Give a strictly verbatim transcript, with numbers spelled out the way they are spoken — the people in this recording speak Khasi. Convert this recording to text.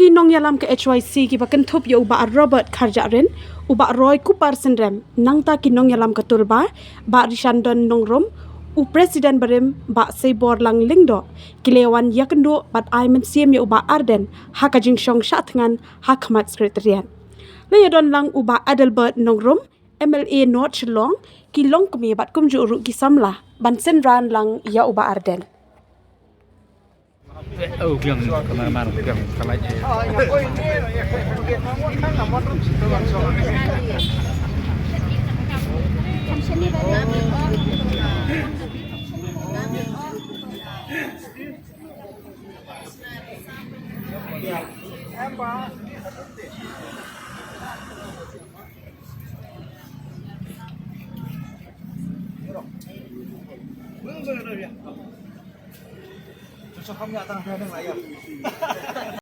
Ki nongïalam ka H Y C kiba kynthup ïa u Bah Robert Kharjahrin, u Bah Roy Kupar Synrem, nangta ki nongïalam ka Tulba, Bah Rishandon Nongrum, u President barim, Bah Seiborlang Lyngdoh, ki la wan ïakynduh bad ai mynsiem ïa u Bah Ardent ha ka jingshong shah thngan ha khmat Secretariat. La ïadon lang u Bah Adelbert Nongrum, M L A North Shillong, ki longkmie bad kumjuh ruh ki samla ban synran lang ïa u Bah Ardent.